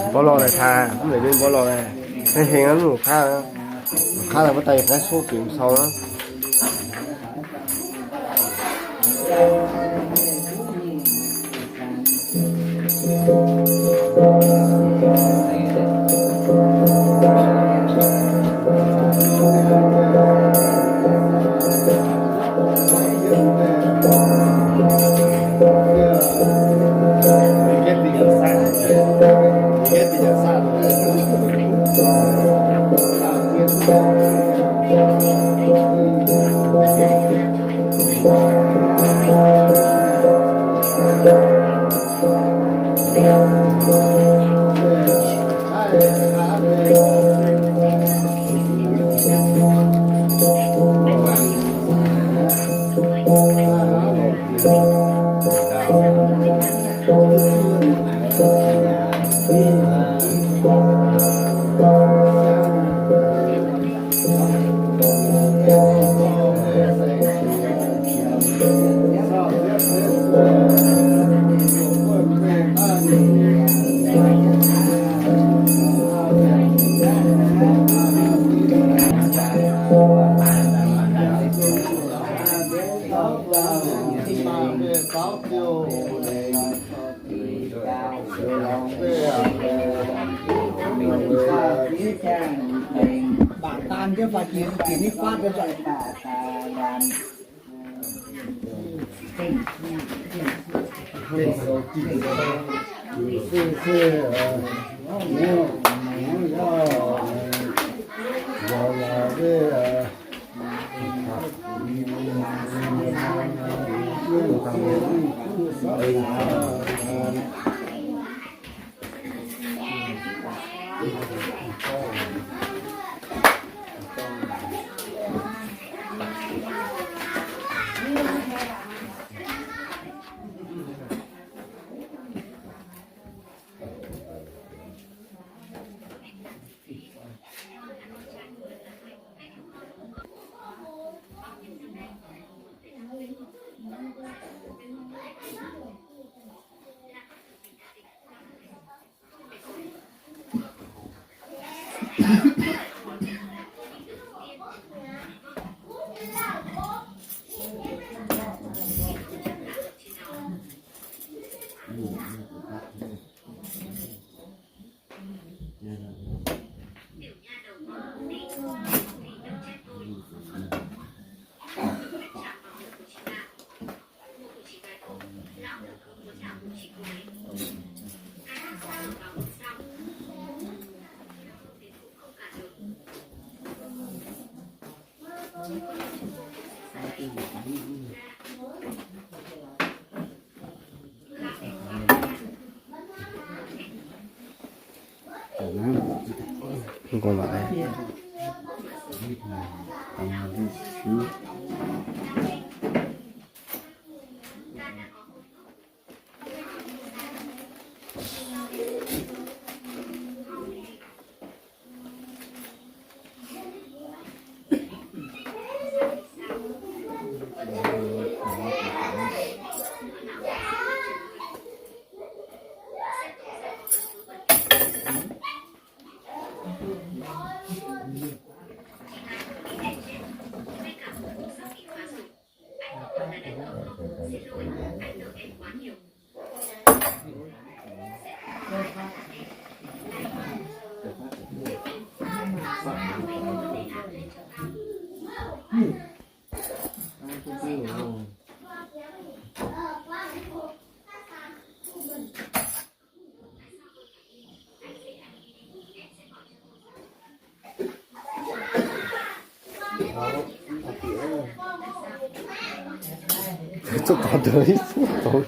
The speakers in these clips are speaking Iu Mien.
Mborqv lorh naaic taaih, mv zeiz mborqv lorh naaic. Hengh hengh aqv, mv kaav, kaav naaic mbuo daaih yietc naaiv coqv bieqc mv cau aqv. Zuqc taux deix zuqc taux.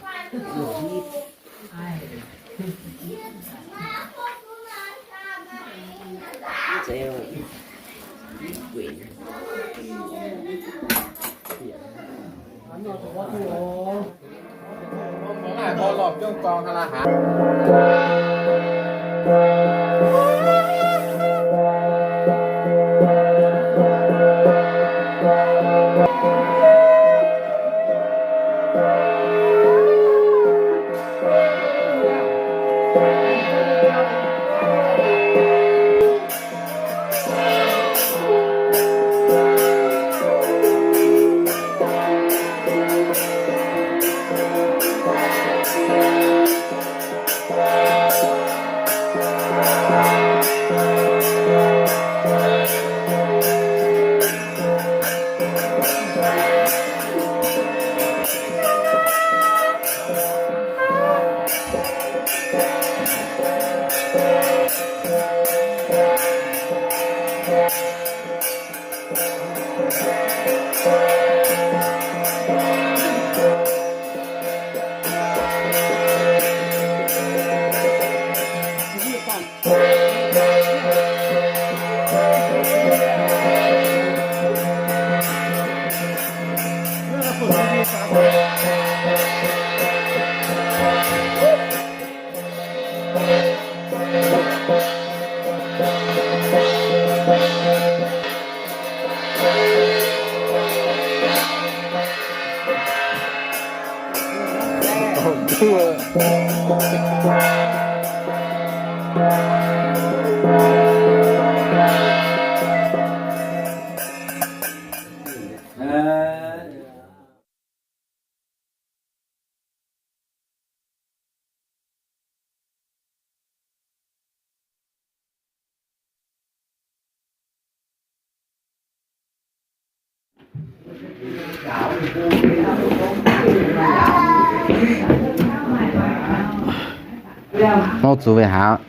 Mouv zuqc weih haux.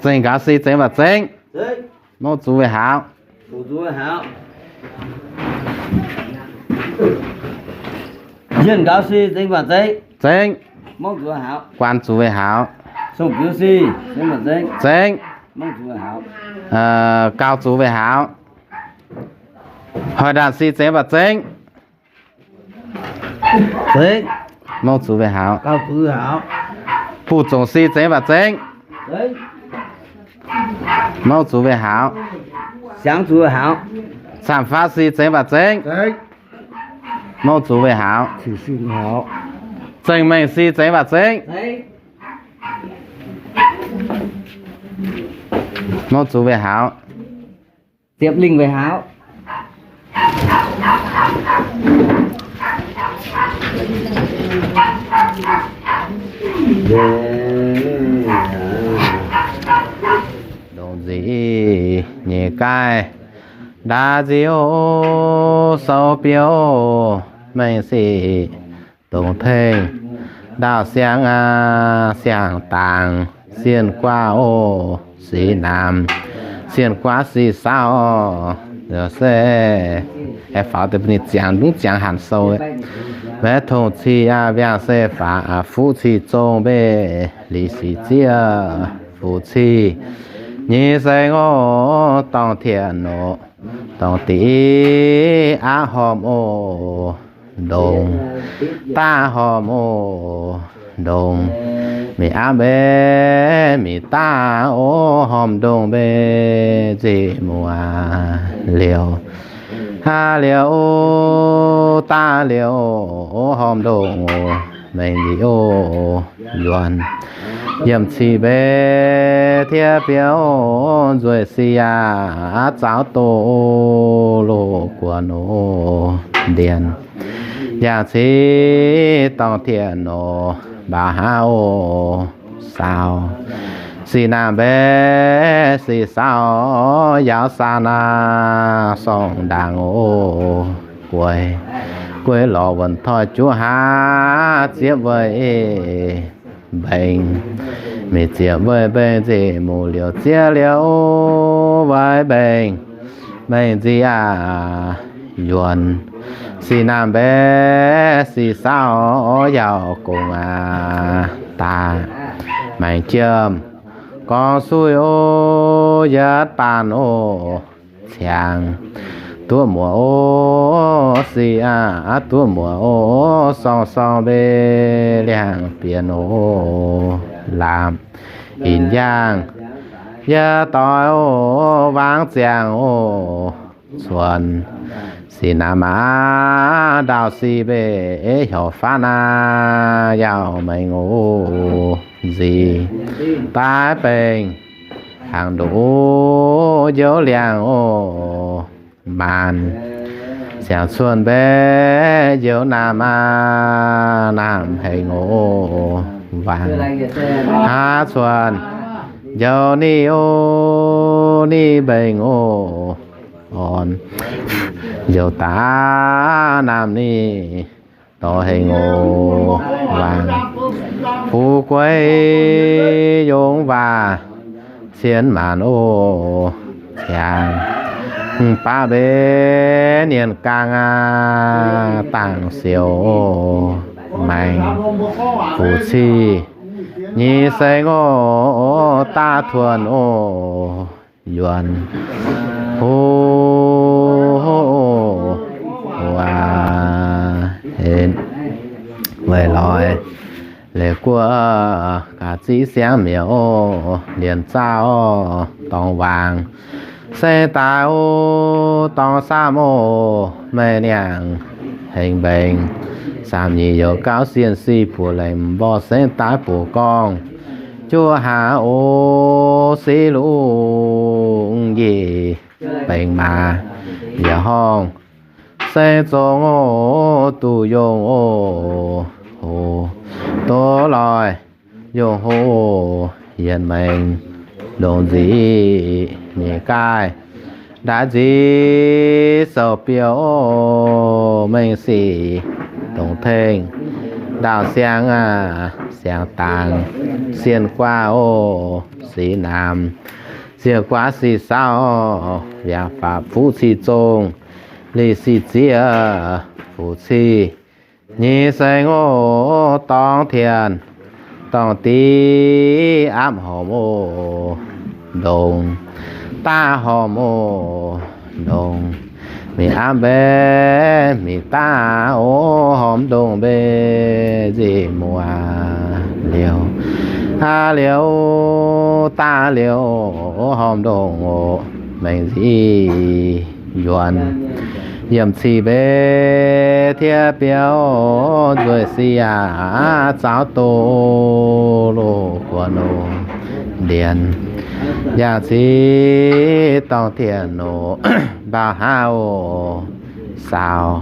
Zengc gaux si zengx mbaac zengv. Mouv zuqc weih haux. Zengv. Guan zuqc weih haux. Zengv. Gauh zuqc weih haux. Hoic ndaanc si zengx mbaac zengv. Mouv zuqc weih haux. Buv zongc si zengx mbaac zengv. Mouv zuqc weih haux. Camv-faatv si zengx mbaac zengv. Mouv zuqc weih haux. Zengc mengh si zengx mbaac zengv. Mouv zuqc weih haux. Ziepc lingh weih haux. Ndongc nzic nyeic gaih ndaauv nziouv sou biouv mengh sic dongc tengx ndaauv siang, siang dangc sienh guaav oc, sic naamh sienh guaav sic saauv se aengx faaux deix ninh ziangx, mv ziangx hanc sou. Maiv tongc cih aqv, mbiangh se faaux fuqv cih zong mbeih lic sic zieqv fuqv cih nyei seng oc, dorngh tienh oc, dorngh diqv aqv hormh oc, ndongc daav hormh oc, ndongc mingh aqv mbeih mingh daav oc, hormh ndongc mbeih nzih muoz liouh. Aav liouh daav liouh oc, hormh ndongc oc, mengh nzic oc, yuonx yiem cih mbeih tiev biouv nzueic sic yaac zaaux doz loz guon oc, ndienx yaac cingx dorngh tienh oc, mbaac haav oc, saaux sic naamh mbeih sic saauv, yaauv saauv naaiv sorng ndaangc oc, gueix gueix lorz wuonc toi juv haav ziepv weic mbengx, mingh ziepc weic mbengx nzih muoz liouh zieqv liouh weic mbengx, mengh nzih aac yuonx sic naamh mbeih sic saauv, yaauv gong aac daaih Maengc jiem gorngv suiv oc, yietv baanh oc, ciangx duqv muoz oc, sic aac, duqv muoz oc, sorng-sorng mbeih liangh bienh oc, laapc inc yaangh yietv doix oc, wangv ziangx oc, cuonx sic naamh aac, ndau-sic mbeih heuc faanv aac, yaac maengx oc, nzic daaih bengc hnaangx ndoqc njoux liangx oc, maanc siangx cuonx mbeih njoux naamh aac, naamh hengx oc, wangc haav cuonx njoux ni oc, ni mbengx oc, orn njoux daaih naamh ni dorh hengx oc, wangc fu'jueiv yungz waac cien maanc oc, ciangx baav mbeih nienx gaang aac, dangc sioux oc, maengx fu'civ nyic sengx oc, daav tuonx oc, yuonx huv waac, weic loix leiz guoqv gaax ziqv siangv mi'aqv oc, lienx zaauv dorngx wangc se daaih oc, dorngx samv oc, meih niangh hengx mbengx, samv nyic youz gauv sienh sic buoz lengc mborqv sengx daaih buoz gorngv juov hlaax oc, siqv lungh njiec bengx maac yaac horngh sengx zongx oc, duqv yungh oc, hoc doz loih yungh hoc, yienx maengx ndongc nzic mienh gaaih ndaix nzic sou-biouv oc, mengh sic dongc tengx ndaauh siang aac, siang dangx sienh guaav oc, sic naamh sienh guaav sic saauv, yaac faatv fuqv cih zong, lic sic zieqv fuqv cih nyei seng oc, dorngx tien dorngx div aapv hormc oc, ndongc daav hormc oc, ndongc mingh aapv mbenc mingh daav oc, hormc ndongc mbenc nzih muoz liouh, aav liouh daav liouh hormc ndongc oc, mengh nzih yuonx yiem cih mbenc tiev biouv nzueic sic aac, zaaux doz loz guon oc, ndienx yangh cih dorngx tien oc, mbauh hnangv oc, saaux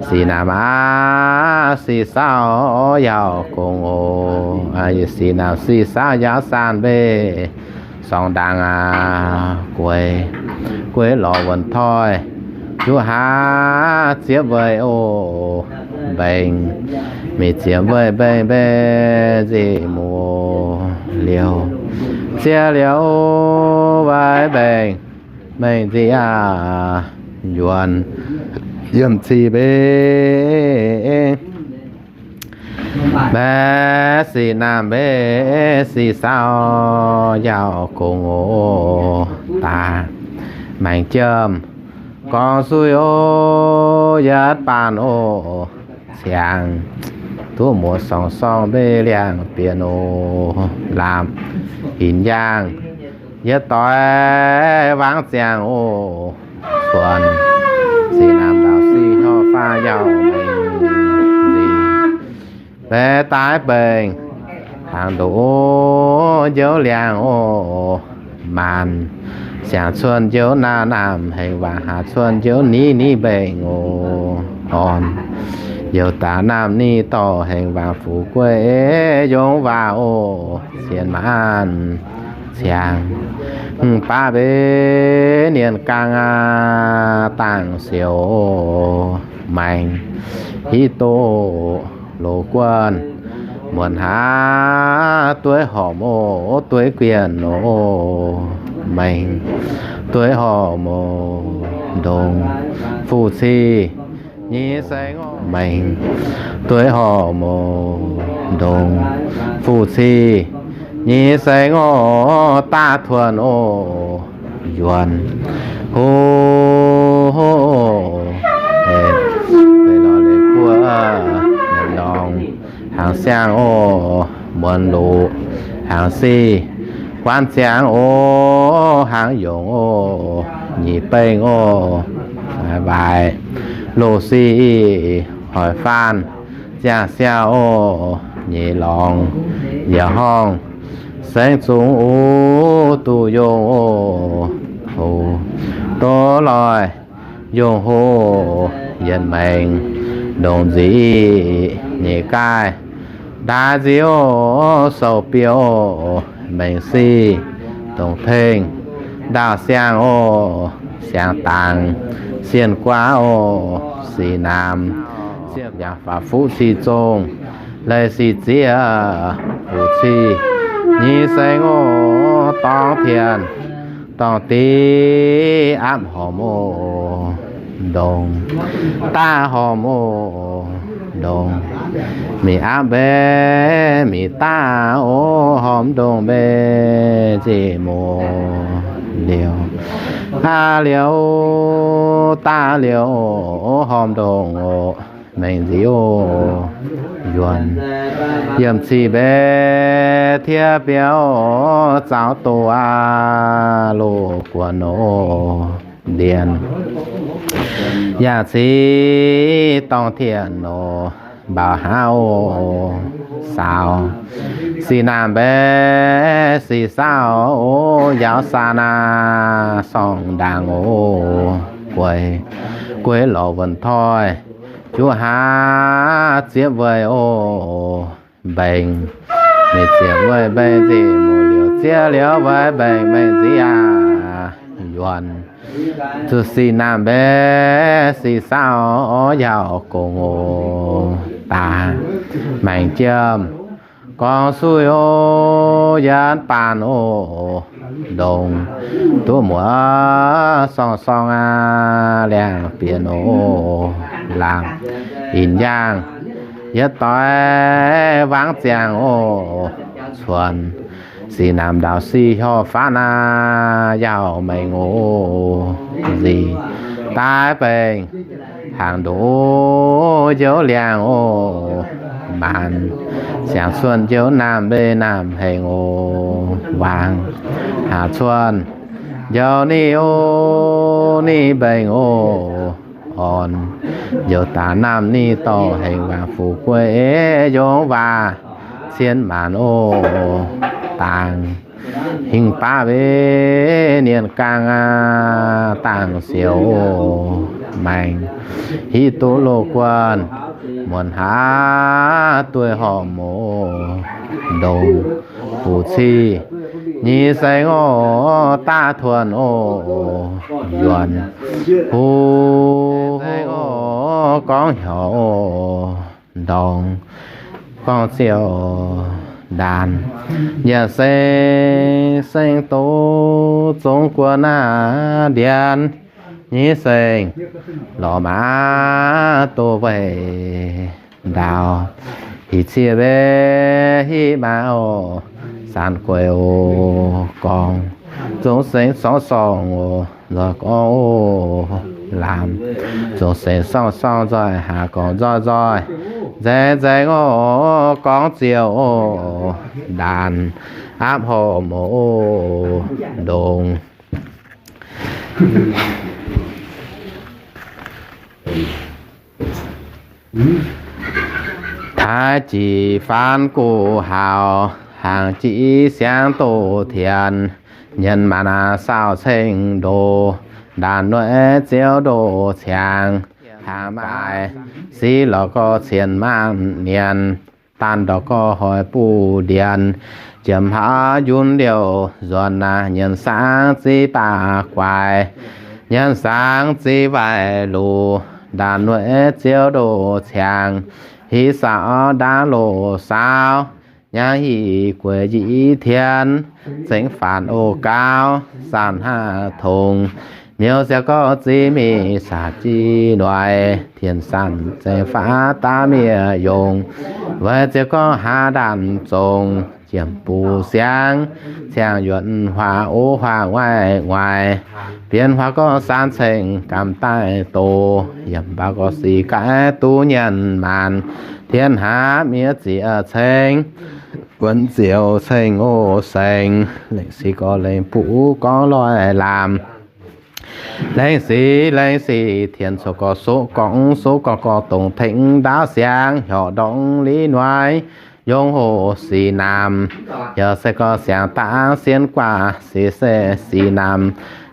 sic naamh aav sic saauv yaauc gongx oc, sic naamh sic saauv yaauc saanh mbeih sorng ndaangc aac, gueix gueix lorz wuonx toi, juv haav ziepv weic oc, mbengx mingh ziepv weic mbengx mbenc nzih muoz liouh, ziex liouh weic mbengx mengh nzih aac, yuonx yiem cih mbenc mbenc sic naamh mbenc sic saauv yaauc gongx oc, daaih maengx jiem gorngv suiv oc, yietv baanh oc, ciangx duqv muoz sorng sorng mbeih liangx bienh oc, laapc hinc yaangh yietv doix wangv ziangx oc, cuonx sic naamh ndau sic hnyouv faah yaauc mengh nzih mbenc daaih bengx hnaangx ndoqc njoux liangx oc, maanc siangx cuonx njoux naamh naamh hengx wangc, haav cuonx njoux ni ni mbengx oc, orn youz daaih naamh ni dorh hengx wangc, fu'jueiv yungz waac oc, cien maanc ciangx baav mbenc nienx gaang aac, dangc sioux maengx hiv doqc loz guon, muonc haav dueiv hormc oc, dueiv guienh oc, maengx dueiv hormc oc, ndongc fuqv-cih nyei seng oc, maengx dueiv hormc oc, ndongc fuqv-cih Nyic sengx oc, daav tuonx oc, yuonx huv, beix lorz leiz buov, nyiemc lorngx hnaangx siang oc, muonz loqc hnaangx sic, guanv ziangx oc, hnaangx yongc oc, nyic beng oc, waaic loz-sic, hoic faanh ziangh siau oc, nyic lorngx yietc horngh sengx zungx uv duqv yongh oc, hoc doz loih yongh hoc, yietc maengx ndongc nzic, nyic gaaih ndaix nzic oc, sou-biouv oc, maengx sic dongc tengx ndaauv siang oc, siangx dangx sienh guaav oc, sic naamh sienh yangh faaux fuqv sic zongh, leiz sic zieqv fuqv cic, nyic sengx oc, dorngx tien dorngx div, aapv hormh oc, ndongc daav hormh oc, ndongc mingh aapv mbenc mingh daav oc, hormh ndongc mbenc nzih muoz liuz, aav liuz daav liuz oc, hormh ndongc oc, maengx nzic oc, yuonx yiem cih mbenc tiev biauv zaux doz aav, loz guon oc, ndienh yaac cingx dorngx tien oc, mbaux haav oc, saaux sic naamh mbenc sic saauv oc, yaauv saa naaiv sorng ndaangc oc, gueix, gueix lorz wuonc toi, juv haav ziepv weih oc, mbengx, mingh ziepc weih mbengx nzih muoz liuz, ziev liuz weih mbengx mbengx nzih aav, yuonx zuqc sic naamh mbenc sic saauv oc, yaauv gongx oc, daaih maengx jiem gorngv suiv oc, yienx baanh oc, ndongc duqv muoz sorng sorng aav, liangx bieqc oc, laangc inc yaangh yietc doix wangv ziangh oc, cuonx sic naamh ndaauv sic hiuv faanv aav, yaauv maengx oc, nzih daaih baengh hnaangx ndoqv njoux liangx oc, maanc siangx cuotv njoux naamh mbenc naamh hengx oc, wangc haav cuotv njoux ni oc, ni mbengx oc, orn njoux daaih naamh ni dorh hengx, wangc fuqv gueix yongh waac cien maanc oc, dangx hingh baav mbenc nienh gaang aav, dangx siouc oc, maengx hiv duqv loz guon muonc haav dueiv hormh oc, ndongc fuqv cic nyic sengx oc, daav tuonx oc, yuonx huv sengx oc, gorngv heuc oc, ndorngx gorngv ziouc ndaanx, yietc sengx sengx doz zongx guon naaiv ndiev, nyic sengx lorz maaz doz weih ndaauv, hic cie mbenc hic maaz oc, zanc gueix oc, gorngv zongx sengx sorng sorng oc, nzoih gorngv oc, laamc zongx sengx sorng sorng nzoih, haaix gorngv nzoih nzoih, nzaeng nzaeng oc, gorngv ziouc oc, ndaanx aapv hormh oc, ndongc taaix jic faanv guv haux, hnaangx jic siangx doz tienx, nyienx maanc aav saauh ceng ndoh, ndaanx nueiv ziouv ndoh ciangx, hnaangx maaih sic lorz gorx cien maanc nyienx, daanh ndorqc gorx hoic buv ndienx, jiem haav yunv liouh nzuonx naaiv, nyienx saangv ziv baac guaix, nyienx saangv ziv waaic luc, ndaanx nueiv ziouv ndoh ciangx, hiv saauv ndaangv loz saauv, nyaangv hic gueix yic tienx, zengx faanx oc gauv zanc haav tongx, miuz ziouc gorngv ziv mingh sac jiv noic, tien zanc zengx faanx daav miev yongc, weic ziouc gorngv haav ndaanx zongx, Yiem buv siangx, ciangx yuonc huaax, o huaax waaic waaic, bienx huaax gorx saan ceng gamh daaih doz. Yiem mbaac gorx sic gaaix duqv nyanc maanc, tien haav miev zieqc ceng, buonv ziouc ceng o seng, lengc sic gorx lengc buv gorngv loiv laamc. Lengc sic lengc sic tien coqv gorx soqv gorx, soqv gorx gorx dongh tengx ndaauv siangx, hnyouv ndorngx li noic, yongh hoc sic naamh. Yaac se gorx siangx dangh sienh guaac sic se sic naamh,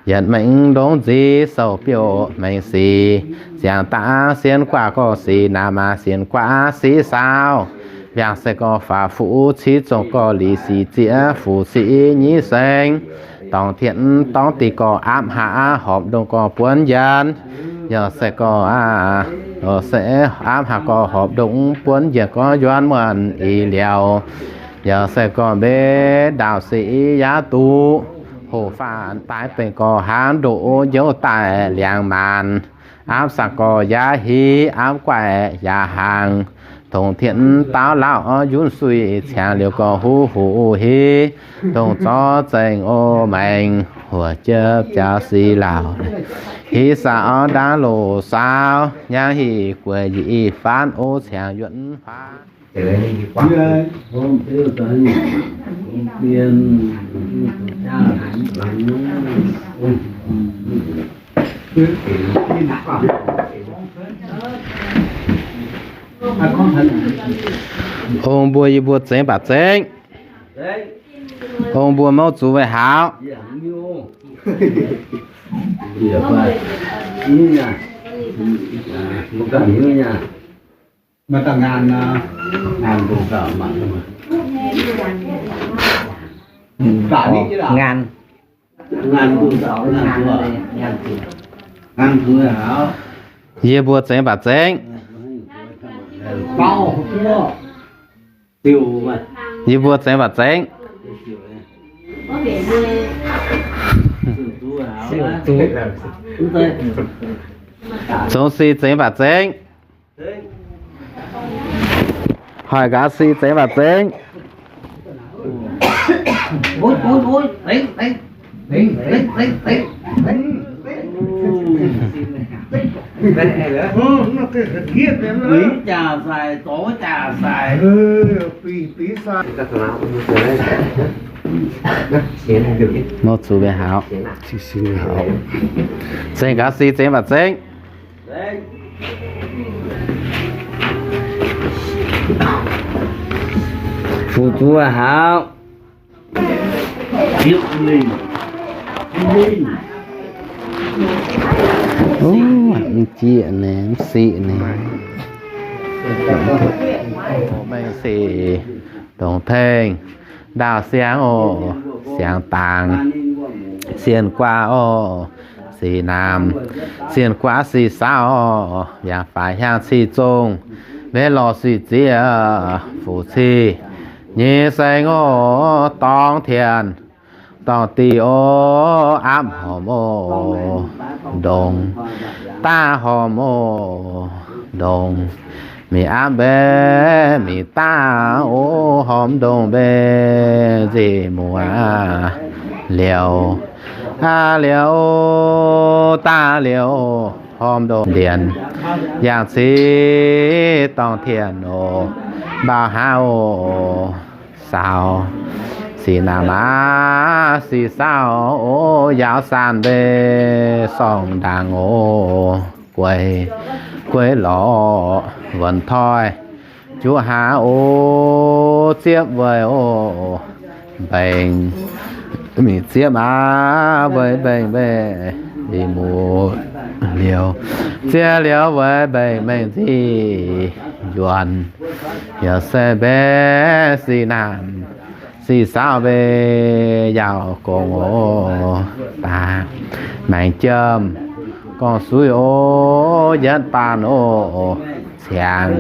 yietc mengh ndongc nzic souv biouv mengh sic. Siangx dangh sienh guaac gorx sic naamh aac, sienh guaac sic saauv. Mbiaangx se gorx faaux fuqv civ zongh gorx lic sic zieqc fuqv sic nyei seng. Dorngh tien dorngh diqc gorx aapv haav horpc ndongh gorx buonv njienv. Yaac se gorx aac, se aapv haav gorx horpc ndongh buonv njienv gorx yuonv muonc ih liauz. Yaac se gorx mbenc ndaauv sic yaac duqv, hoqc faanv daaih benx gorx hnangv ndoqv njoux daaih liangx maanc. Aapv saqc gorx yaac hiv, aapv guaih yaac hnaangx. Dongh tien dauh lauh orv yunv suiv ciangx liuz gorx huv huv hiv, dongh zorqv zengc o maengx huoqc jiepv jaax sic lauh. Hiv saqc orv ndaangc loz saauv, hnyangx hic gueic yic faanv o ciangx yuonv huaav. Ong mbuo, yie mbuo zengx baac zengx. Ong mbuo mouv zuqc weih hauv. Ngaan. Yie mbuo zengx baac zengx. Yie mbuo zengx baac zengx. Zong sic zengx baac zengx. Hoic nqa'haav sic zengx baac zengx. Mouv zuqc weih hauv. Zengx nqa'haav sic zengx baac zengx. Fuqv zuqc weih hauv. Mv jieqv naaic, mv siqv naaic. Mengh sic dongh tengx ndaauv siangx oc, siangx dangx, sienh guaac oc, sic naamh, sienh guaav sic saauv oc, yaac faix hiaang cic zongh, mbenc lorz sic zieqc fuqv cic nyei seng oc, dorngh tien dorngh diqc oc, aapv hormh oc ndongh, daav hormh oc ndongh, mingh aapv mbenc mingh daav oc, hormh ndongh mbenc nzic muoz liouh, aav liouh daav liouh, hormh ndongh ndienx yangh cic dorngh tien oc, mbauh hnangv oc. Saauv sic naamh aav sic saauv oc, yaauv saanh mbenc sorng ndaangc oc, gueix gueix lorz wuonx toi juqv haav oc, ziepv weic oc, mbengx mingh ziepv aav weic mbengx mbenc nzic muoz liouh, ziex liouh weic mbengx mengh nzic njuonx, yaac se mbenc sic naamh sic saauv mbenc yaauc gongx oc. Daaih maengx jiem gorngv suiv oc, yietv baanh oc, ciangx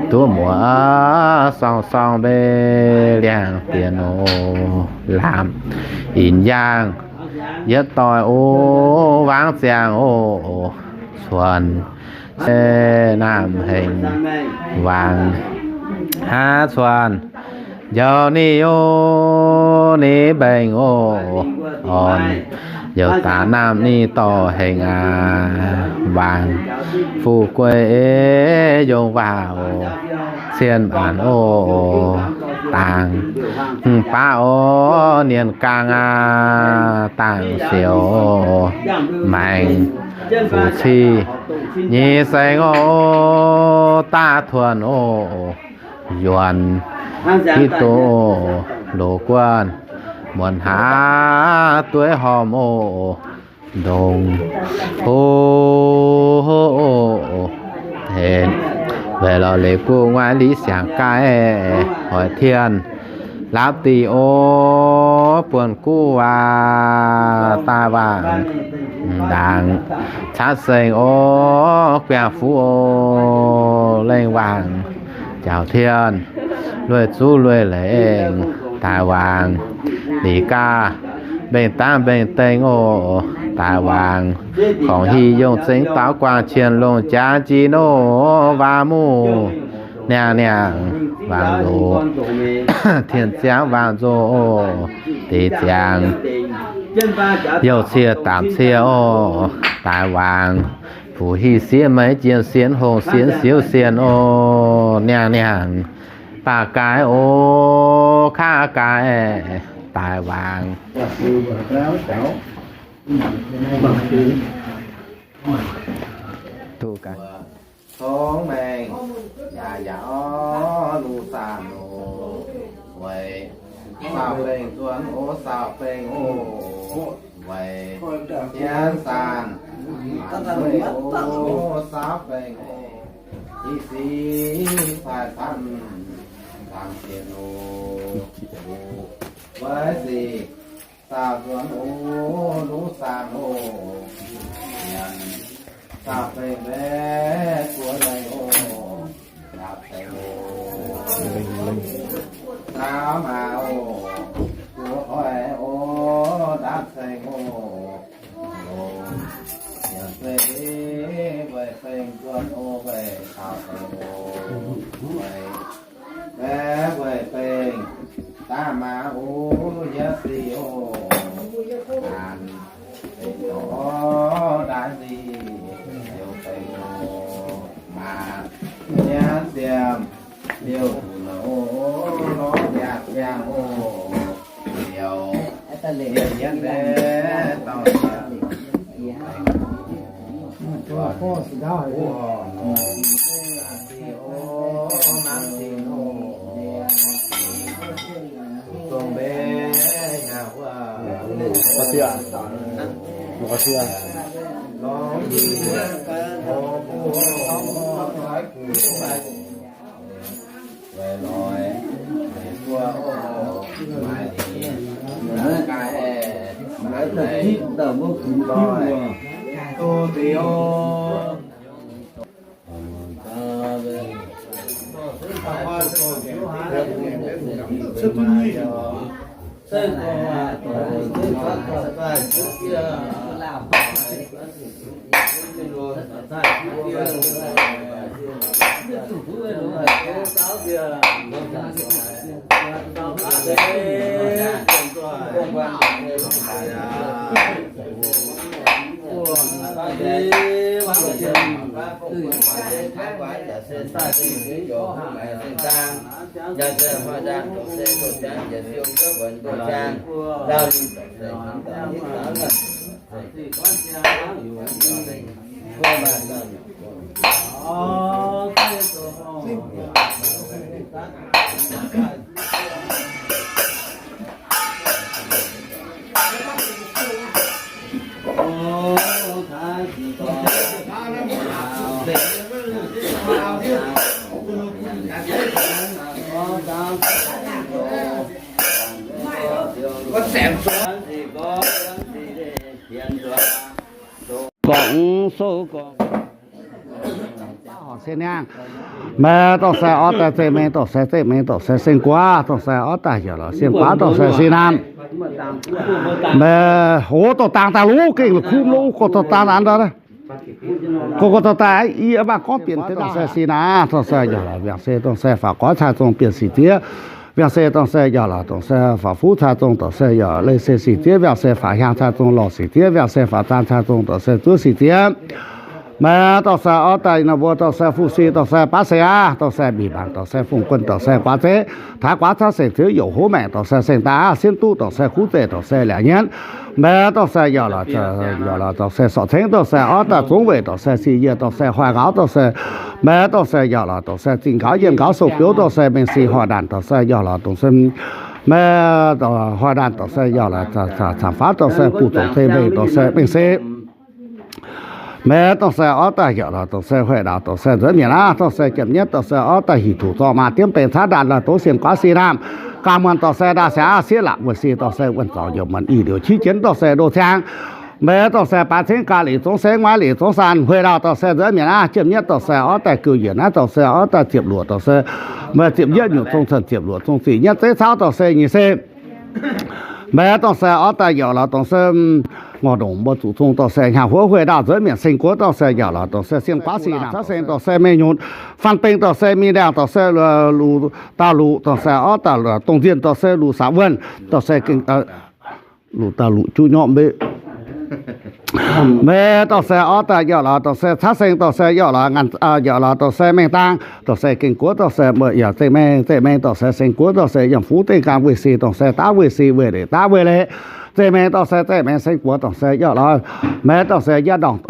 duqv muoz sorng sorng mbenc liangx dien oc, lamh inc yaangh yietv doic oc, wangv ziangx oc, cuonx se naamh hengx wangc haav cuonx Njaaux ninh oc, ninh mbaengx oc, orn youc daaih naamh ninh dorh hengx aqv. Waangc fuqv guei yongh waac oc, cien maanc oc, dangx baav oc, nienh gaang aqv, dangx siouc maengx fuqv cih nyei saeng oc, daav tuonx oc, yuonx hiuv duqv oc, loz guonh muonc haav dueiv hormh oc, ndongc hoc hec, weic lorz leiz guv nguaaiv liqv siangx gaaih, hoic tien laapv diuh oc, buonc guv waac daaih waangc ndaangc caatv seng oc, guangc fuqv oc, lengh waangc jaux tien lueiz zuqv lueiz lengh daaih waangc liqc gaax mbeng dangv mbeng deng oc, daaih waangc korngc hieh yongh zengx daaux guangc qienx longc jaax jiex oc, waac muqv niangh niangh waangc loz, tien ziangx waangc nzoh oc, deix ziangx youh cie daapc cie oc, daaih waangc fuqv hieh sieqv meix jien sieqv hongh sieqv siouv sieqv oc, niangh niangh baac gaaix oc, kaav gaaix daaih waangc. Tongx maengh yaac yaac orv, lu saanh oc, weic saauv bengh zuonx oc, saauv bengh oc, weic jienv saanh maanc mueiz oc, saauv bengh oc, i sic cai cangv zaangc sienx oc, weic sic saauv zuonx oc, lu saanh oc, nyanc saauv bengh mbaeqv guoqv lengh oc, ndaapv ceng oc, saauv maac oc, guoqv hoic oc, ndaapv ceng oc, longc nyanc zeiv weic bengh zuonx oc, weic saauv bengh oc, weic mbaeqv weic bengh daav maac oc, yietv sic oc, naanc bengh oc, ndaaiv sic liouh bengh oc, maanc nyanc ziemh liouh funx oc, lorz yaac ziangh oc, liouh liouh yietv mbaeqv dauh ziangh. Gorngv sou gorngv horc se niangh. Meih dorh sai orv daaih zeiv mengh, dorh sai zeiv mengh, dorh sai seng guaav, dorh sai orv daaih heuc lorz seng guaav, dorh sai sin naamh. Meih hoz dorh dangx daaih lov gengh la'kuqv lov, gorx dorh dangx daaih, gorx gorx dorh daaih i maah gorngv bieqc deix dorh sai sin naamh, dorh sai heuc lorz mbiaangc se dorh sai faaux goiv cai zong bieqc sic zieqv. Viangh se dongh se yauh lorz dongh se faaux fuv caa zong dongh se yauh leiz se sic diev, viangh se faaux hiaang caa zong lorz sic diev, viangh se faaux zaang caa zong dongh se zuov sic diev. Maiv dongh se orv daaih nor mbuo dongh se fu-si dongh se baav se aqv, dongh se mbic mangc dongh se fungx guon dongh se guaav zeiv, taaix guaav caqv sengx ziouv youc hov maengc dongh se seng daaih aqv, sienv duqv dongh se kuv zeiv dongh se liac nyienv. Maiv dongh se yauh lorz, yauh lorz dongh se sorc cengv dongh se orv daaih zungv weic dongh se sic yie dongh se hoic nqaaux dongh se, maiv dongh se yauh lorz dongh se zinh nqaaux yienh nqaaux sou biouv dongh se mengh sic hoic ndaanc dongh se yauh lorz dongh se, maiv hoic ndaanc dongh se yauh lorz caangc faanv dongh se buv zongc zeiv mengh dongh se mengh sic. Maiv dongh se orv daaih yauh lorz dongh se hoic ndaauh dongh se nzuonx mienc aqv, dongh se jiem nyietv dongh se orv daaih hic tuc zorqv maa diemv benx caaiv ndaanh lorh doz sienx guaav si naamh, ganh muonc dongh se ndaaih siaangx aqv, sieqv laatc wuonh si dongh se wuonh zorngx youc muonc i liouc qiex jienv dongh se ndo ciang. Maiv dongh se baaix cengv ga'lic zongv sengv, nguaaiv lic zongv saan, hoic ndaauh dongh se nzuonx mienc aqv, jiem nyietv dongh se orv daaih gouv yienc aqv, dongh se orv daaih ziepc luoqc dongh se, maiv ziepc yietv nyungc zong cen ziepc luoqc zong ziqc nyietv zeiv cauv dongh se nyic se. Maiv dongh se orv daaih yauh lorz dongh se ngorc ndongc mbuo zuqc zong dongh se hnyangx huov, hoic ndaauh nzuonx mienc seng guoqv dongh se yauh lorz dongh se sienx guaav si naamh, caqv sengx dongh se mengh nyutc, faan beng dongh se mingh ndiangx dongh se luc dauh luc dongh se orv daaih dongh nzienh dongh se luc saax wuonh dongh se gengh luc dauh luc juqv nyorqv mbeqv. Maiv dongh se orv daaih yauh lorz dongh se caqv sengx dongh se yauh lorz, yauh lorz dongh se mengh dang dongh se gengh guoqv dongh se mbuo yaac zeiv mengh, zeiv mengh dongh se seng guoqv dongh se yiem fuv dengh gaang weih si dongh se daav weih si, weih leic daav weih leic. Zeiv mengh dongh se zeiv mengh seng guoqv dongh se yauh lorz. Maiv dongh se yietv ndorngc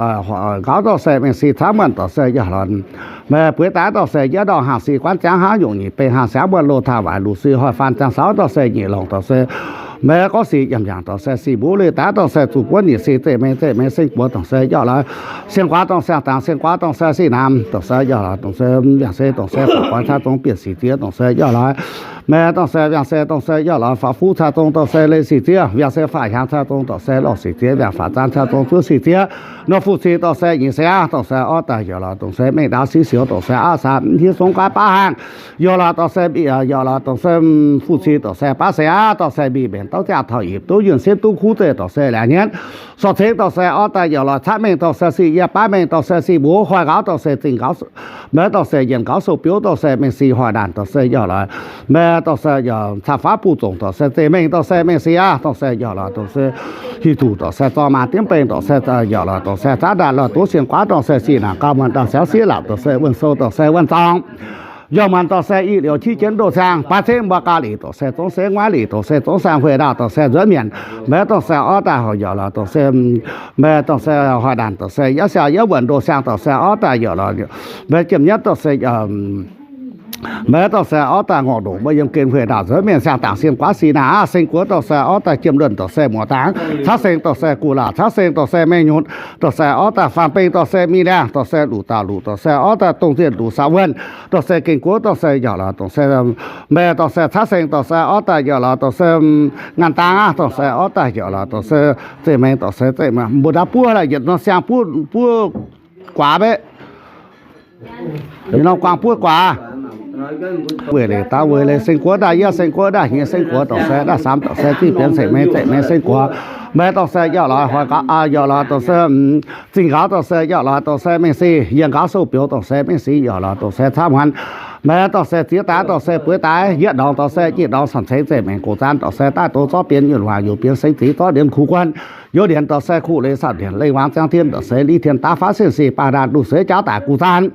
nqaaux dongh se mengh si caqv muonh dongh se yauh lorz. Maiv bueix daaih dongh se yietv ndorngc haangh si guanv ziangv hnangv yungc nyic beng haangh siangv muonh loz taaih waaic luc si hoic faan ziangh saux dongh se nyic longc dongh se maiv gorngv si yiem yangh dongh se si mbuv leiz daav dongh se zuqc buonv nyic si zeiv mengh, zeiv mengh seng guoqv dongh se yauh lorz. Sienx guaav dongh se dangx, sienx guaav dongh se sic naamh dongh se yauh lorz dongh se viangh se dongh se faaux guaav caqv zong bieqc sic diev dongh se yauh lorz. Maiv dongh se viangh se dongh se yauh lorz faaux fuv caqv zong dongh se leiz sic diev, viangh se faaux hiaang caqv zong dongh se lorz sic diev, viangh faaux zaang caqv zong zuov sic diev. Nor fu-si dongh se nyic se aqv, dongh se orv daaih yauh lorz dongh se mengh ndaauv siqv sioux dongh se aqv, saax hniev zong gaav baav haangh. Yauh lorz dongh se mbic, yauh lorz dongh se fu-si dongh se baav se aqv, dongh se mbic mbenc douv ziangh taux yipc duqv yuonh sienv duqv kuv zeiv dongh se liac nyienv. Sorc cengx dongh se orv daaih yauh lorz caqv mengh dongh se sic yie, baav mengh dongh se sic mbuv, hoic nqaaux dongh se zinh nqaaux, maiv dongh se yienc nqaaux sou biouv dongh se mengh sic hoic ndaanc dongh se yauh lorz. Maiv dongh se yauh caangh faanv buv zongc dongh se zeiv mengh dongh se mengh sic aqv, dongh se yauh lorz dongh se hic tuc dongh se zorqv maa diemv benx dongh se yauh lorz dongh se caaiv ndaanh lorh doz sienx guaav dongh se sic naamh gauh muonc daaih siangv sieqv laatc dongh se wuonh sou dongh se wuonh zorngx. Yauh muonc dongh se i liouc qiex jienv ndoh ciang, baaix cengv mbuo ga'lic dongh se zongv sengv, nguaaiv lic dongh se zongv saan, hoic ndaauh dongh se nzuonx mienc. Maiv dongh se orv daaih hoic yauh lorz dongh se, maiv dongh se hoic ndaanc dongh se yietv siang yietv wuonc ndoh siang dongh se orv daaih yauh lorz. Maiv jiem nyietv dongh se maiv dongh se orv daaih ngorc ndongc mbuo yiem gen hoic ndaauh nzuonx mienc siang dangc sienx guaav si naamh aqv, seng guoqv dongh se orv daaih jiem luonh dongh se muoz dangx, caqv sengx dongh se gu'laac, caqv sengx dongh se mengh nyutc, dongh se orv daaih faanh beng dongh se mingh liangh, dongh se luc dauh luc, dongh se orv daaih dongh nzienh luc saax wuonh, dongh se gengh guoqv dongh se yauh lorz dongh se, maiv dongh se caqv sengx dongh se orv daaih yauh lorz dongh se ngaanh dang aqv, dongh se orv daaih yauh lorz dongh se zeiv mengh dongh se zeiv mbuo ndau buov laaih yietc norm siang buov, buov guaax mbeqv. Yietc norm guaang buov guaax. Weic leiz daav weic leiz seng guoqv ndaaih yietv, seng guoqv ndaaih hnyeiv, seng guoqv dongh se ndaaih samv dongh se zinh bienx ceix mengh, ceix mengh seng guoqv. Maiv dongh se yauh lorz hoic nqaaux, yauh lorz dongh se zinh nqaaux dongh se yauh lorz dongh se mengh sic, yienc nqaaux sou biouv dongh se mengh sic, yauh lorz dongh se camv muonc. Maiv dongh se ziex daaih dongh se bueix daaih yietv ndorngx dongh se nyic ndorngx camv ceix zeiv mengh gox zaanv dongh se daaih doz zorqv bienx yunh huaang youz bienx sengx ziv zorqv ndienx kuv guon. Youz ndienx dongh se kuv leiz camv ndienx leiz wangc ziangv tien dongh se liz tien daav faatv sienx sic baah ndaanh nduqc sueiv jauv daic guv zaanv.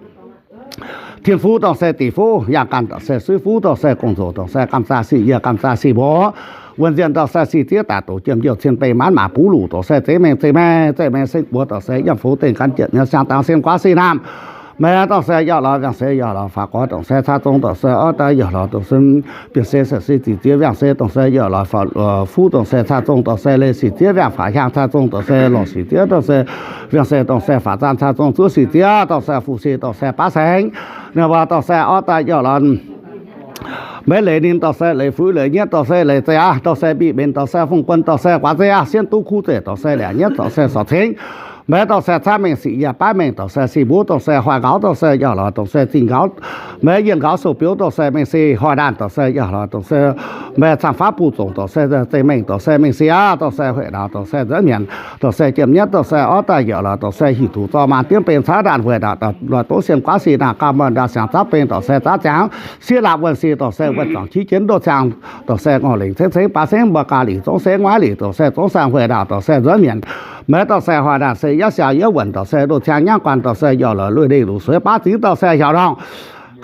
Tien fuv dongh se dic fuv, yangh ganh dongh se suiv fuv dongh se gong-nzou dongh se gamh zaah sic yie gamh zaah sic mbuox. Wuonh nzienh dongh se sic zieqv daaih doqc jiem youh cien beih maanv maac buv luc dongh se zeiv mengh zeiv mengh zeiv mengh seng guoqv dongh se yiem fouv dengh gan jienv mienh siang dangx sienx guaav si naamh. Maiv dongh se yauh lorz viangh se yauh lorz faaux goix dongh se caa zong dongh se orv daaih yauh lorz dongh se bienh se se sic zic ziex viangh se dongh se yauh lorz fuv dongh se caa zong dongh se leiz sic ziev viangh faaux hiaang caa zong dongh se lorz sic ziev dongh se viangh se dongh se faaux zaang caa zong zuov sic ziev dongh se fu-si dongh se baav sengx. Ninh mbuo dongh se orv daaih yauh lorz maiv leiz ninh dongh se leiz fuix leiz nyietv dongh se leiz zeiv aqv, dongh se mbiqc mbenc dongh se fungx buon dongh se guaax zeiv aqv, sienv duqv kuv zeiv dongh se liac nyietv dongh se sorc cengx. Meih dorh se caaiv mengh sic yaac baav mengh dorh se sic mbuov dorh se hoic nqaux dorh se yaac lorz dorh se zingh nqaux. Meih yienh nqaux sou biouv dorh se mengh se hoic ndaanh dorh se yaac lorz dorh se meih caangh faav buv zongc dorh se zeiv mengh dorh se mengh se aqv dorh se hueic ndaaux dorh se nzuonx mienc dorh se jiem nyietv dorh se orv daaih yaac lorz dorh se hiuv duqv zorqv maanc diev beng caaiv ndaanh hueic ndaaux lorz doqv sien guaav sic naanc gauh meih ndaaux siangx zaapv beng dorh se zaapv ziangx sieqv laapv wuonh sic dorh se wuonh zuangx qiex jienv ndoh ziangx dorh se ngorc lengc cengx cengx baav sengx mbuo gaax lic zongv sengx waaiv lic dorh se zongv saeng hueic ndaaux dorh se nzuonx mienc. Meih dorh se hoic ndaanh se yaac siaauc yaac wuonc dorh se ndoh ziangx nyangv guanh dorh se yaac lorz lui ndeic luc sueiv baav zingx dorh se hiaaux ndorngh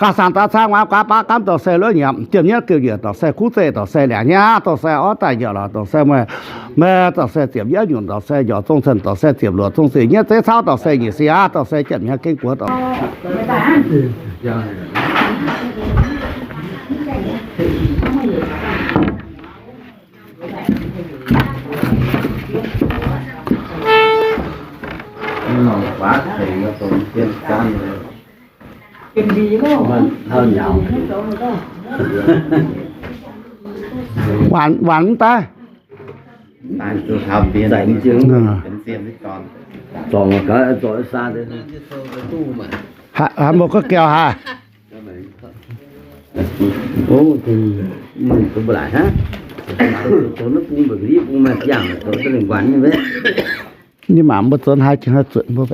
gauh saangx daav caaiv nguaaiv guaav baav gaamv dorh se luov nyiemc jiem nyietv geuh njiec dorh se kuv zeiv dorh se liangx nyiav dorh se orv daaih yaac lorz dorh se meih, meih dorh se ziepc yietv nyunc dorh se yaac zong cen dorh se ziepc luoqc zong ziepc nyietv zeiv cauv dorh se nyic sic aqv dorh se jiem nyietv gengh buoz dorh Waanc, waanc mv daaih. Haaix mbuo ga'gau haaix? Ninh mangc mbuo zuonx haaix jiex haaix zuotc mbuo.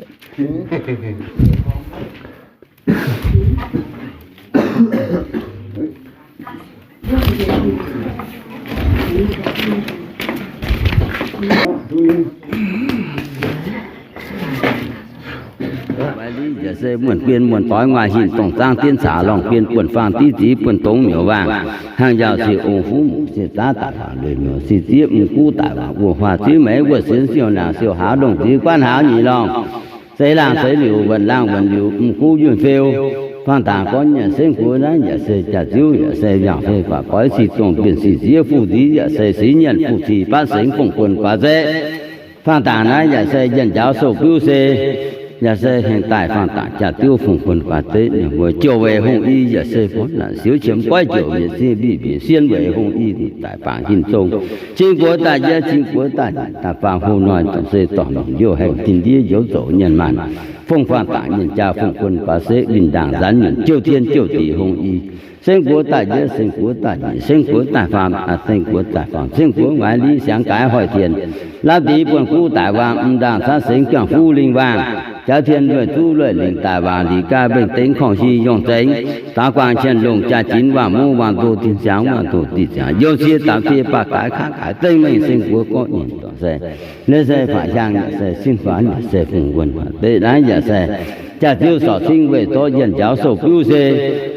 Yaac se muonh guen muonh doix nguaaic hinc dongh zaangv dienv caax lorngh guen buonv faang diqv ziqv buonv dongz miuc waangh. Hnangv yaauh siec ong fuqv muqc siec zaav daaih faangx lueic miuc siec zieqv mv guv daaih waangh wuov huaax ziv meix wuov sienx siou naangc siou haaz ndongh ziqv guanv haaz nyic lorngh. Seix laangh seix liuc, wuonh laangh wuonh liuc, mv guv yunh feu. Faang dangc gorngv nyanc sengv guoqv naaiv yaac se jaax-ziouv, yaac se yangh fei faatv goix sic dongh bienh sic zieqv fuqv nziv, yaac se six nyanc fuqv cic baav sengx fongc buonc guaax zeqv. Faang dangc naaiv yaac se yienh njaaux sou biuv se, yaac se hengx daaih faang dangc jaax-ziouv fongc buonc guaax zeqv, ninh mbuo jouh weic hungh i, yaac se borv naanc siouv qiemx goiv jouc mietc sie mbic mbiec sien weic hungh i, daaih bangc hinc zong. Cing guoqv daaih jieqv, cing guoqv daaih daaih faang hungh hnoi, dongh se dorh mingh liouh haengh tin ndiev njoux zoux nyienx maanh. Fongc faang dangc nyienx jaa fongc buonc guaax sekv linh ndaangc nzanc nyunc jouh tien jouh deic hungh i. Seng guoqv daaih jieqv, seng guoqv daaih nyic, seng guoqv daaih faam, seng guoqv daaih faam, seng guoqv ngaix liv siangx gaaix hoic tien. Lapv dix buonc guv daaih waangh, m'ndaangc caav sengx juangc fuqv lingh waangh. Jaax tien lueic zuqv lueic lingc daaih waangh, liqc gaax mbengh dengx korngh hi yongh zengx. Daax guangc qienh longc jaa-jinx waangh muv waangh ndoh, tin siangx waangh ndoh, tin siangx yongh cie daax fie baac gaaix kaav gaaix dengh mengh seng guoqv gorqv nyinc dorh se. Leiz se faatv hiaang yaac se sin faanv yaac se fungx wuonh deix naaiv yaac se jaax-ziouv sorc cingv weih zorqv yienh njaaux sou biuv se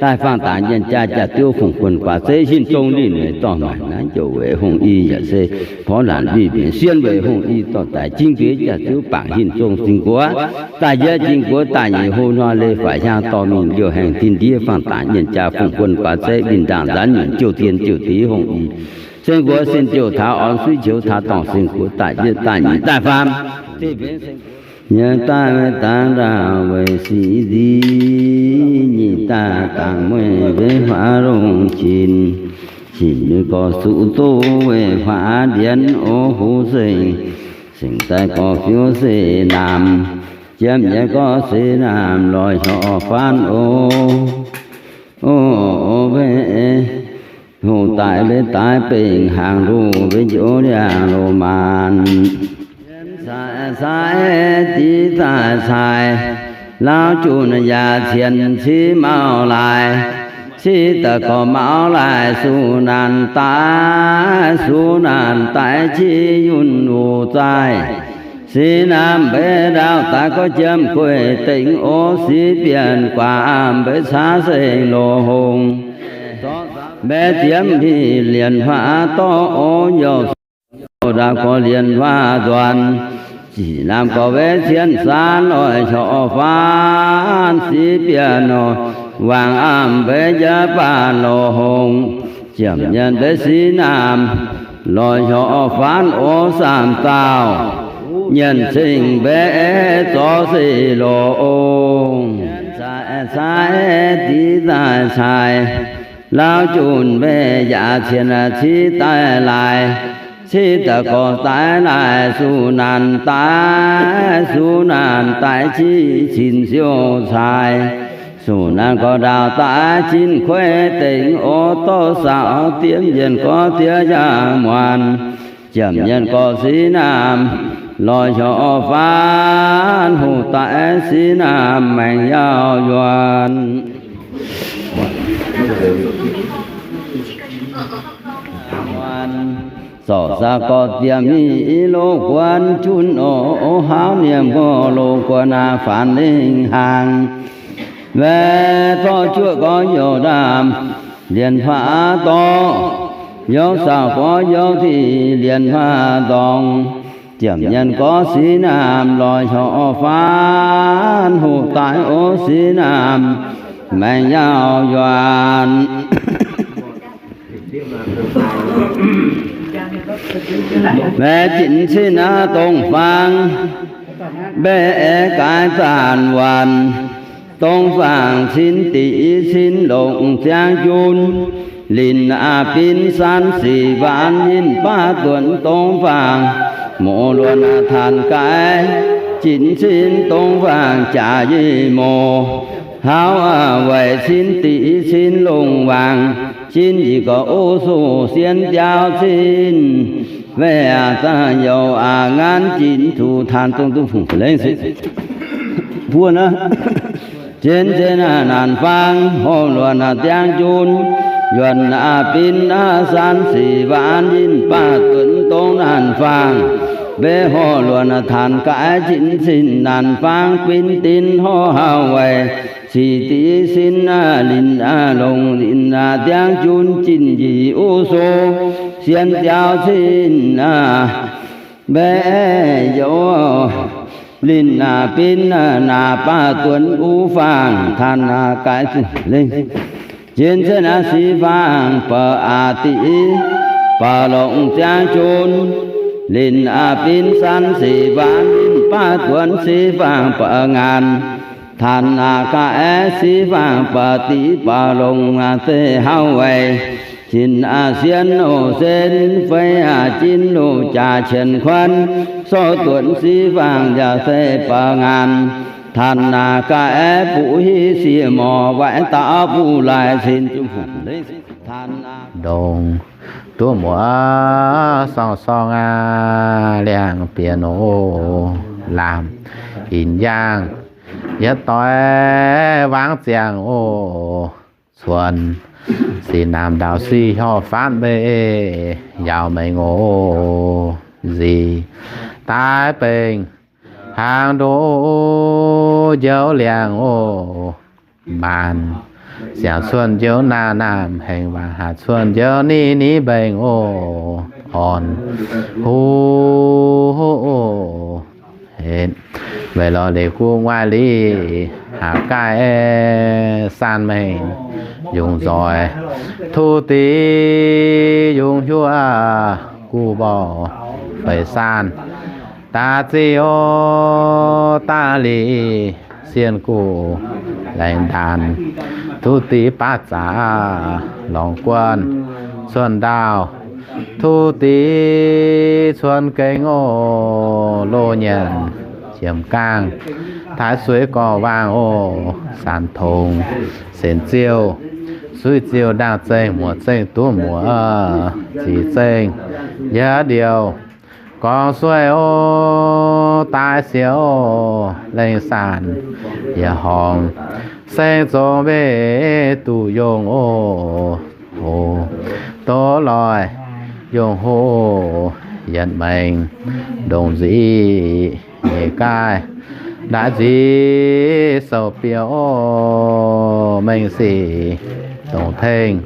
daaih faang dangc yienh jaa jaax-ziouv fungx buonc guaax zeiv hinc zong linh weic dorh maaic naaiv jouh weic hungh i yaac se porv laanc mbiv mbienc sien weic hungh i dorh daaih cing gueix jaax-ziouv bangc hinc zong cing guoqv daaih jieqv cing guoqv daaih nyic hlo hnoi leiz faatv hiaang dorh mingh liouh haengh tin ndiev faang dangc yienh jaa fungx buonc guaax zeiv linh ndaangc nzanc nyunc jouh tien jouh deic hungh i. Seng guoqv sin jouh taux orn suiv qiux taux dorngh seng guoqv daaih jieqv daaih nyic daaih faam. Yienh daaih dangx ndaauh weic sic nziv, nyic daaih dangx mueiz weic huaax longc qinc, qinc nyei gorx suqv doqv weic huaax ndienx o huv sengh, sengh daaih gorx fiuv se naamh, jiem nyei gorx se naamh lorz hnyouv faanv o. O, o, mbe, hoc daaih mbe daaih bengh hnaangx nduqc mbe njoux liangx loz-maanc. Sai, sai, div daaih cai, lauv junc yaac cien civ mauv laaix, civ daaih gorx mauv laaix suqv naanc daaih, suqv naanc daaih civ yunh wuc zaih. Sic naamh mbe ndaauv daaih gorx jiem gueiv dengx o, sic bienh guaax mbe caav seng loz-hongh. Mbe ziemx hieh lienh huaac dorv o, youh ndaauv gorx lienh huaac nzuonx. Sic naamh gorx mbe cien saanv oix hnyouv faanv sic bienh nor, wangc amv mbe jaav baanh loz-hongh. Ziepc nyienh mbe sic naamh lorz hnyouv faanv o, saamv dauh nyienh cing mbe zorqv se loz-hongh. Sai, sai, div daaih cai, lauv junc mbe yaac cien civ daaih laaix. Civ daaih gorx daaih laaic, suqv naanc daaih, suqv naanc daaih civ cin siou caaix. Suqv naanc gorx ndaauh daaih, cin kueiv dengx oc, dorv saauv diemv yienh gorx diev yaac muonc. Ziepc nyienh gorx siv naamh, lorz hnyouv faanv, hoqc daaih siv naamh, maengc yaac yuonc. Zorc zaqc gorx diemv mingh i loz guon junv oc, hlauv niemh gorx loz guon aac, faanx lingh hnaangx. Mbaeqc zorqv juoqv gorx youc ndaamv, lienc faatv dorngx, youc saauv gorx youc diqc, lienc faatv dorngx. Ziepc nyienh gorx siv naamh, lorz hnyouv faanv, hoqc daaih oc siv naamh, maengc yaac yuonc. Mbaeqc zinh cin aav dongh faang, mbaeqv aeqv, gaaix zaanc waanc, dongh faang cin diqc cin longc ziangx junv, linh aav bin san sic waanc yinh baav duonx dongh faang, mouz luonx aav tanc gaaix, zinh cin dongh faang jaax yinh mouz, hlauv aav weic cin diqc cin longc waangc, cin yie gorx oc suqv sien jaauv cin, mbaeqv aav daaih youc aav nganv zinh zuqc tanc dongh duqv fungc lengh sic buo naaiv. Zien zien naanc faang, horpc luonx ziangx junv, yuonc aav bin aav san sic waanc yinh baav duonx dongh naanc faang, mbaeqv horpc luonx tanc gaaix zinh cin naanc faang bin dinx horpc hauh weic sic diqc cin aav linh aav longc linh aav ziangx junv zinh yie oc suqv sien jaauv cin aav, mbaeqv youc linh aav bin aav naaic baav duonx wuov faang tanc aav gaaix lengh. Zien zien aav sic faang ba'aav diqc, ba'longc ziangx junv, linh aav bin san sic waanc ninh baav duonx sic faang ba'ngaanc, tanc aav gaaix sic faang ba'diqc ba'longc aav zeiz hauh weic zinh aav sien oc sen fei aav jin loz jaax qienx kuonv, sorv duonx sic faang yaac zeiz ba'ngaanc, tanc aav gaaix buv hiv siec morc waaic dauh buv laaix cin ndongc duqv muoz sorng-sorng aav, liangx bieqc nor lamh hinc yaangh yietv doix wangv ziangh oc. Cuonx sic naamh ndaauv sic hnyouv faanv mbeih yaauc mengh oc. Nzih daaih bengh hnaangx ndoqv njoux liangx oc. Maanc siangx cuotv njoux naamh naamh hengx, waac haac cuotv njoux ni ni mbengh oc. Orn huv oc. Weic lorz leiz guv nguaaiv lic, haac gaaih san mengh yungz nzoih, tuv dix yungz hiuv guv mborqv feix saan, daaih zic oc daaih lic sienh guv laengz ndaanx, tuv dix baav zaqc lorngx guon cuotv ndaauh, tuv dix cuotv gengh oc. Loz nyanc jiemx gaangh, taaix suix gorx waangh oc. Saanx tongx senx ziouh, suiv ziouh ndaangh zengh, muoc zengh duqv muoc, zic zengh yietv ndiouh gorngv sueih oc. Daaih siouc lengh saanx yietc horngz, seng zongx mbeih duqv yongh oc. Hoc doz loih yongh hoc, yietc maengx ndongc nzic nyeic gaaih, ndaaiv nzic sou-biouv oc. Mengh sic dongc tengx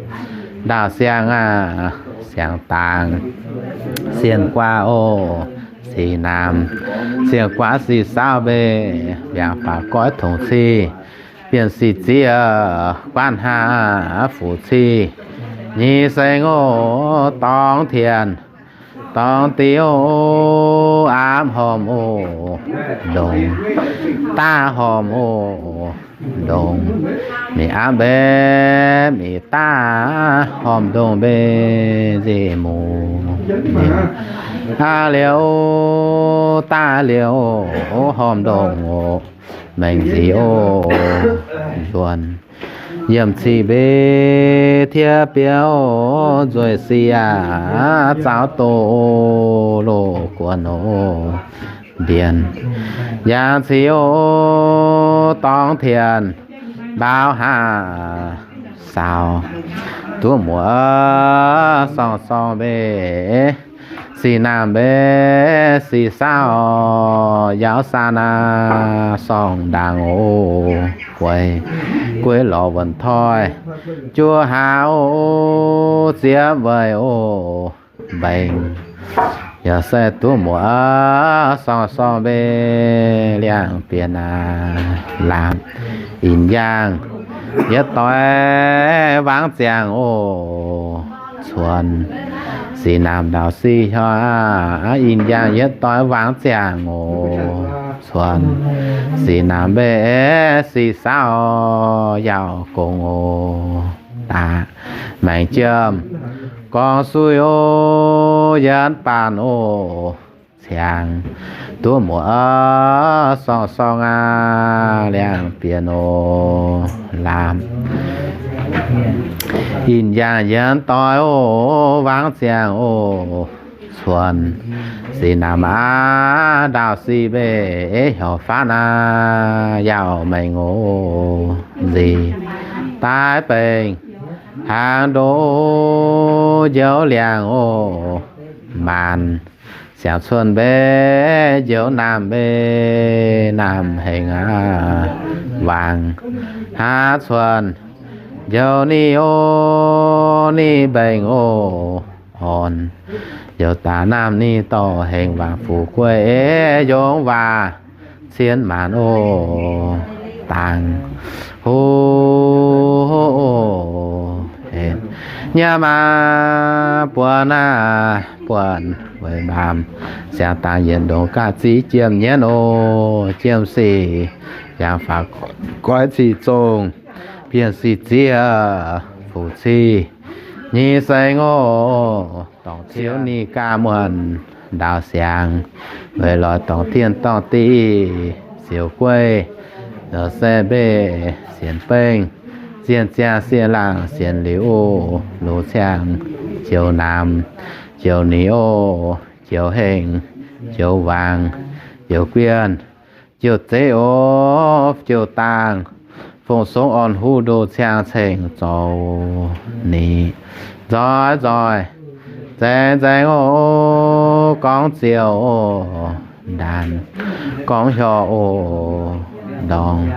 ndaauh siang aac, siang dangx sienh guaav oc. Sic naamh sienh guaav sic saauv mbeih, mbiaangx faaux goiv tongx cih, bienh sic ziex guaav hnangv fu cih, nyic seng oc. Dorngx tienx dorngx diuv, aapv hormh oc, ndongc daav hormh oc. ndongc. Mingh aapv mbaeqc mingh daav horpc ndongc mbenc nzih muc. Aav liuz daav liuz horpc ndongc oc, mengh nzih oc, nzuonx. Yiem cih mbenc tiev biauv nzueic sic aac, zaaux doz loz guon oc, mbienx yangh cih oc, dorngx tien mbaaux haav saaux, duqv muoz sorng-sorng mbenc sic naamh mbenc sic saauv, yaauv saa naaiv sorng ndaangc oc, gueix gueix lorz wuonh toi juov haav oc, zieqv weic oc, mbengx yaac se duqv muoz sorng-sorng mbenc liangx-bienx aac, laamz inh yaangh yietv doix wangv ziangh oc, cuonx sic naamh ndau sic hnyouv aac, inh yaangh yietv doix wangv ziangh oc, cuonx sic naamh mbenc sic saauv, yaauh gong oc, daaih maengx jiem gorngv suiv oc, yienv baanh oc, ciangx duqv muoz sorng-sorng aac, liangx-bienx oc, laamz inh yaangh yienv doix oc, wangv ziangh oc, cuonx sic naamh aav ndau sic mbenc hnyouv faanv aac, yaauh mengh oc, nzih daaih bengx hnaangx ndoqv njoux liangx oc, maanc siangx cuotv mbenc njoux naamh mbenc naamh hengx aac, wangc haav cuonx njoux ninh oc, ninh mbengx oc, orn njoux daaih naamh ninh dorh hengx wangc fu'jueiv yungz waac cien maanc oc, dangx huv nyiemv aac, buonc aac, buonc weic mbaamz siangx dangx yietc ndongc gaax ziqv jiem nyienv oc, jiem sic yangh faaux goiv cih zongh, bienh sic zieqv fuqv cih nyic sengx oc, dorngc ciouv ninh gaax muonc ndau siangx, weic lorz dorngc dienh dorngc diqv ziouc gueiv, se mbenc sienx bengh, zienh ziangh sienx laangh sienx liuz, lungh ciangh joux naamh joux nix oc, joux hengx joux wangc joux guienh, joux zeiv oc, joux dangh, fong-songv orn huv ndoh ciang ceng zoux nix, nzoih nzoih nzaeng nzaeng oc, gorngv ziouc oc, ndaanx gorngv hiuv oc, ndorngc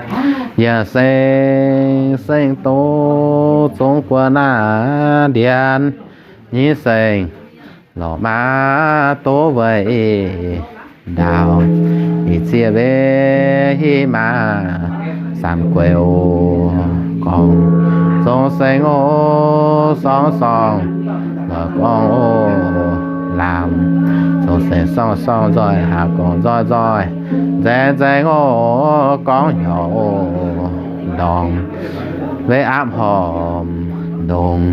yaac seng seng doz zongx guon naaiv ndienx nyic sengx lorz maa doz weic ndaauv, ih zieqv mbenc hiv maa samx gueix oc, gorngv zongx sengx oc, sorng sorng lorz gorngv oc, laamz zongx sengx sorng sorng nzoih, haaz gorngv nzoih nzoih nzaeng nzaeng oc, gorngv hnyouv oc, ndorngc mbenc aapv horpc ndongc.